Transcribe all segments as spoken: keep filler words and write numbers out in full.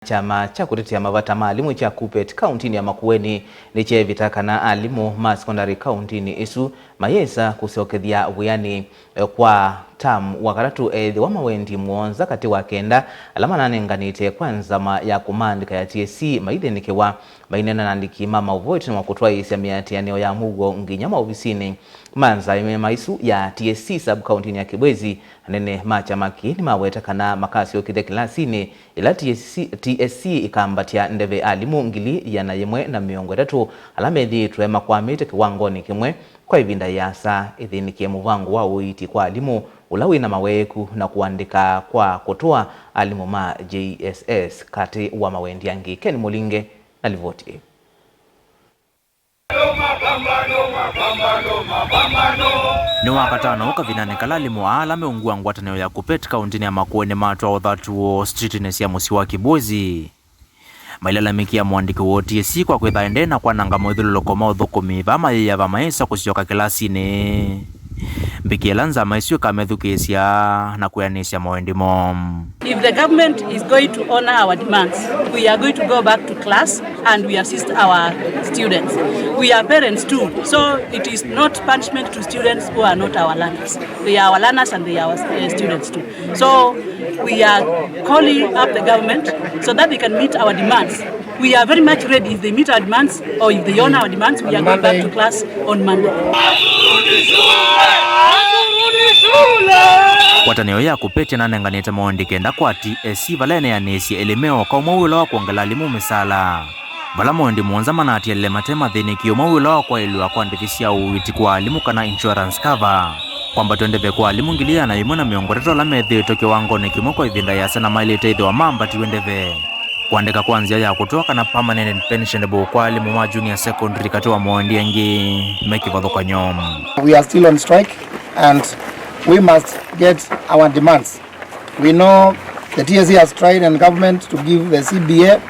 Kyama kya kũtetea mavata ma alimũ kya KUPPET kauntinĩ ya Makueni nĩkyeevĩta kana alimũ ma sekondalĩ kauntinĩ ĩsu mayĩsa kũsyokethya wĩanĩ, eh, kwa tam wa katatũ ethĩwa mawendi mũonza katĩ wa kenda ala mananenganĩte kwa nzama ya kũmaandĩka ya T S C maithĩnĩkĩwa. Maineena na andĩki ma maũvoo ĩtina wa kũtwaĩĩsya mĩatĩanĩo ya mũuo nginya maovisinĩ ma nzama ĩsu ya T S C sub kauntinĩ ya Kibwezi, anene ma kyama kĩĩ nĩmaweta kana makasyokethya kĩlasinĩ ĩla T S C, T S C ĩkambatya ndeve alimũ ngili ĩana yĩmwe na mĩongo ĩtatũ ala methĩĩtwe makwamĩte kĩwangonĩ kĩmwe kwa ĩvinda yĩasa, ĩthĩnĩkĩe mũvango wa ũiiti kwa alimũ ũla wĩ na maweeku na kũandĩka kwa kũtũa alimũ ma J S S, katĩ wa mawendi angĩ. Ken Mũlinge na livoti ĩĩ. Nĩ Wakatano kavindanĩ kala alimũ aa ala meũngua ngwatanĩo ya KUPPET kauntinĩ ya Makueni matwaa ũthatu woo stretinĩ sya mũsyĩ wa Kibwezi. Mailalamĩkĩa mũandĩki wa T S C kwa kwĩtha ende na kwananga moithyũlũlũko ma ũthũkũmi vaa mayĩyava mayĩsa kũsyoka kĩlasinĩ. Mbikĩ ĩla nzama ĩsu ĩkamethukĩĩsya na kwĩanĩsya mawendi moo. If the government is going to honor our demands, we are going to go back to class and we assist our students. We are parents too, so it is not punishment to students who are not our learners. They are our learners and they are our, uh, students too. So we are calling up the government so that they can meet our demands. We are very much ready if they meet our demands or if they honor our demands, we are going back to class on Monday. Ngwatanĩo ya KUPPET nanenganĩte maondi kenda kwa T S C vala ĩneanĩsye ĩlĩ me oka ũmwe wĩla wa kwongela alimũ mĩsala. Vala maondi mũonza manatialile mate mathĩnĩkĩo, ũmwe wĩla wa kwaĩlw'a kwa ndĩvi sya ũiiti kwa alimũ kana insurance cover. Kwambatw'a ndeve kwa alimũ ngili ĩana yĩmwe na mĩongo ĩtatũ ala methĩĩtwe kĩwangonĩ kĩmwe kwa ĩvinda yĩasa na maĩlĩte ĩthĩwa mambatiw'e ndeve. Kũandĩka kwa nzĩa ya kũtũa kana permanent and pensionable kwa alimũ ma junior secondary katĩ wa maondi angĩ me kĩvathũkany'o. We are still on strike and we must get our demands. We know the T S C has tried and government to give the C B A.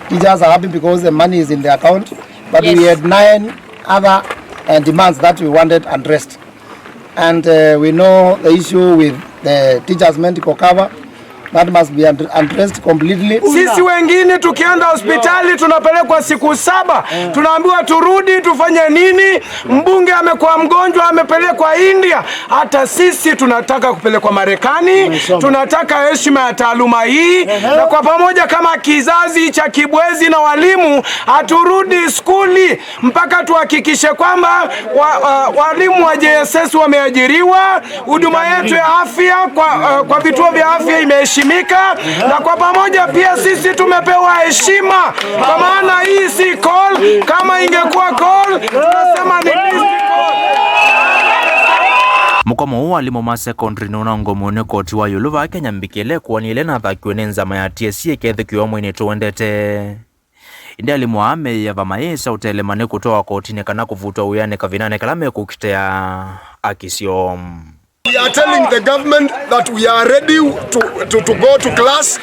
Teachers are happy because the money is in the account, but we had nine other, uh, demands that we wanted addressed. And, uh, we know the issue with the teachers' medical cover. That must be ad-, addressed completely. Sisi wengine tukienda hospitali tunapelekwa siku saba, tunaambiwa turudi tufanye nini? Mbunge amekuwa mgonjwa, amepelekwa India. Hata sisi tunataka kupelekwa Marekani, tunataka heshima ya taaluma hii, na kwa pamoja kama kizazi cha Kibwezi na walimu, haturudi skuli mpaka tuhakikishe kwamba wa, wa, walimu wa J S S wameajiriwa, huduma yetu ya afya kwa, uh, kwa vituo vya afya imeheshimika, na kwa pamoja pia sisi tumepewa heshima, kwa maana hii si call. Kama ingekuwa call, tunasema ni missed call. Mũkomo ũũ wa alimũ ma secondary nũnongomiwe nĩ koti wa ĩũlũ vaa Kenya mbikĩle kũonile na athakiwe nĩ nzama ya T S C ĩkethũkĩwa mweinĩ tũendete. Ĩndĩ alimũ aa meyĩava mayĩsa ũtelema nĩ kũtwawa kotinĩ kana kũvutwa wĩanĩ kavindanĩ kala mekũkitea aki syoo. We are telling the government that we are ready to, to, to go to class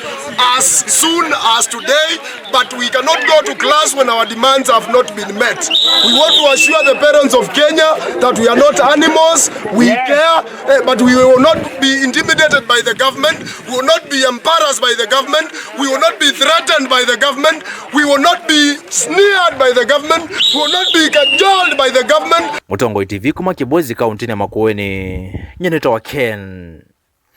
as soon as today, but we cannot go to class when our demands have not been met. We want to assure the parents of Kenya that we are not animals, we care, eh, but we will not be intimidated by the government, we will not be embarrassed by the government, we will not be threatened by the government, we will not be sneered by the government, we will not be cajoled by the government. Mũtongoi T V kuma Kibwezi, kauntinĩ ya Makueni, nyie nĩtawa Ken